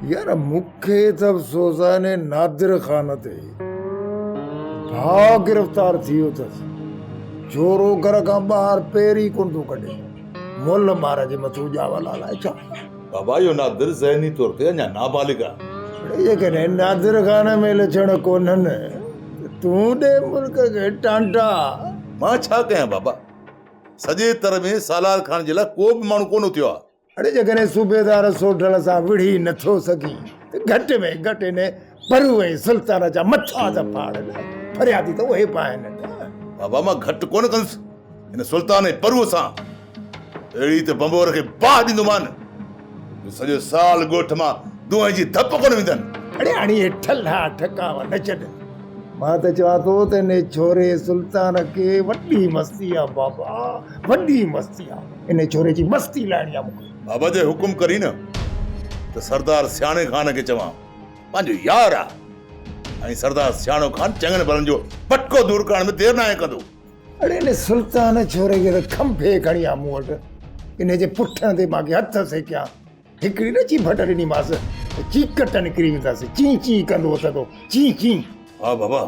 يار مون کي ته افسوس آهي انهي نادر خان تي. ڀاء گرفتار ٿي ويو اٿس. ڇورو گهر کان ٻاهر پير ئي ڪونه ٿو ڪڍي. مل مار جي مٿو ڄاول آ الائي ڇا. بابا اهو نادر ذهني طور تي اڃا نابالغ آ. اڙي جيڪڏهن نادر خان ۾ لڇڻ ڪونهن ته تون ڏي ملڪ کي ٽانٽا. مان ڇا ڪيان بابا. سڄي تر ۾ سالار خان جي لاء ڪو به ماڻهو ڪونه اٿيو آ. اڙي جيڪڏهن صوبيدار سوڍل سان وڙهي نٿو سگهين ته گهٽ ۾ گهٽ هن پرو ۽ سلطان جا مٿا ته ڦاڙ نه، فريادي ته اهي به آهن نه. بابا مان گهٽ ڪونه ڪندس هن سلطان ۽ پروء سان، اهڙي ته بنبور کي باهه ڏيندومان جو سڄو سال ڳوٺ مان دونهين جي ڌپ ڪونه ويندن. اڙي هاڻي اهي ٺلها ٺڪاء نه ڇڏ. مان ته چوان ٿو ته هن ڇوري سلطان کي وڏي مستي آ بابا وڏي مستي آ. ان ڇوري جي مستي لاهڻي آ مون کي. بابا جي حڪم ڪرين نه ته سردار سياڻي خان کي چوان، پنهنجو يار آ ۽ سردار سياڻو خان چڱن ڀلن جو پٽڪو دور ڪرڻ ۾ دير ناهي ڪندو. اڙي ان سلطان ڇوري کي ته کنڀي کڻي آ مون وٽ، ان جي پٺن تي مان ڪي هٿ سيڪيان، هڪڙي نه چيڀٽ ڏنيمانس ته چيڪٽ نڪري ويندس، چين چين ڪندو اٿندو، چين چين. ها بابا،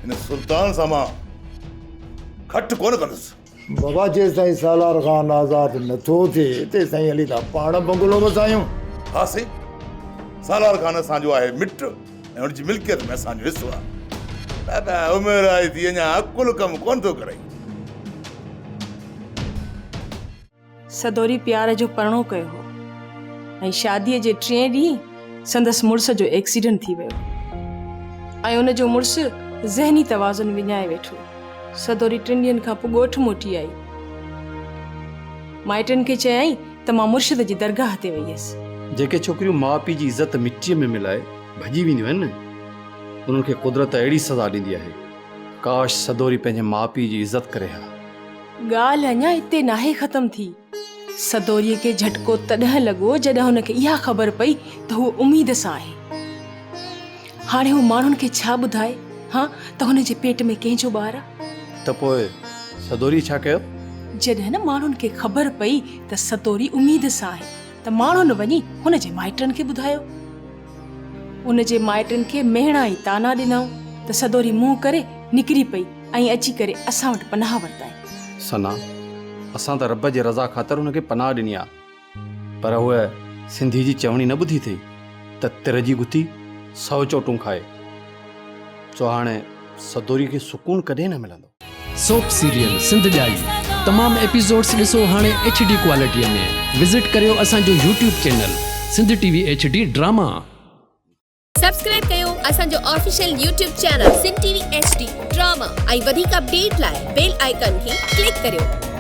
هن سلطان سان مان کٽ ڪونه ڪندس. بابا جيستائين سالار خان آزاد نه ٿو ٿئي تيستائين هلي ٿا پاڻ بنگلو وسايون. ها سائين سالار خان اسان جو آهي مٽ ۽ ان جي ملڪيت ۾ اسان جو حصو آهي. دادا عمر آئي ٿي اڃا عقل ڪم ڪونه ٿو ڪرئي. سدوري پيار جو پرڻو ڪيو هو ۽ شاديء جي ٽئين ڏينهن سندس مڙس جو ايڪسيڊنٽ ٿي ويو ۽ ان جو مڙس ذهني توازن وڃائي ويٺو. سدوري ٽن ڏينهن کان پوء ڳوٺ موٽي آئي. مائٽن کي چيائين ته مان مرشد جي درگاهه تي وئي هيس. جيڪي ڇوڪريون ماء پيء جي عزت مٽيء ۾ ملائي ڀڄي وينديون آهن نه، انهن کي قدرت اهڙي سزا ڏيندي آهي. ڪاش سدوري پنهنجي ماء پيء جي عزت ڪري ها. ڳالهه اڃا اتي ناهي ختم ٿي. سدوريء کي جهٽڪو تڏهن لڳو جڏهن هن کي اها خبر پئي ته هوء اميد سان آهي. هاڻي هو ماڻهن کي ڇا ٻڌائي ها ته هن جي پيٽ ۾ ڪنهن جو ٻار آ؟ ته پوء سدوريء ڇا ڪيو؟ جڏهن ماڻهن کي خبر پئي ته سدوري اميد سان آهي ته ماڻهن وڃي هن جي مائٽن کي ٻڌايو. ان جي مائٽن کي مهڻا ۽ طعنا ڏنائون ته سدوري منهن ڪري نڪري پئي ۽ اچي ڪري اسان وٽ پناهه ورتائين. ثنا، اسان ته رب جي رضا خاطر هن کي پناهه ڏني آ، پر هوء سنڌي جي چوڻي نه ٻڌي اٿئي ته تر جي گٿي سئو چوٽون کائي. سو هاڻي سدوري کي سڪون ڪڏهن نه ملندو. سوپ سيريل سنڌ ڄائي تمام ايپيسوڊس ڏسو هاڻي ايڇ ڊي ڪوالٽي ۾ وزٽ ڪريو اسان جو YouTube channel Sindh T V H D drama. Subscribe ڪيو اسان جو official YouTube channel Sindh T V H D drama ۽ وڌيڪ اپڊيٽ لاء بيل آئيڪان کي ڪلڪ ڪريو.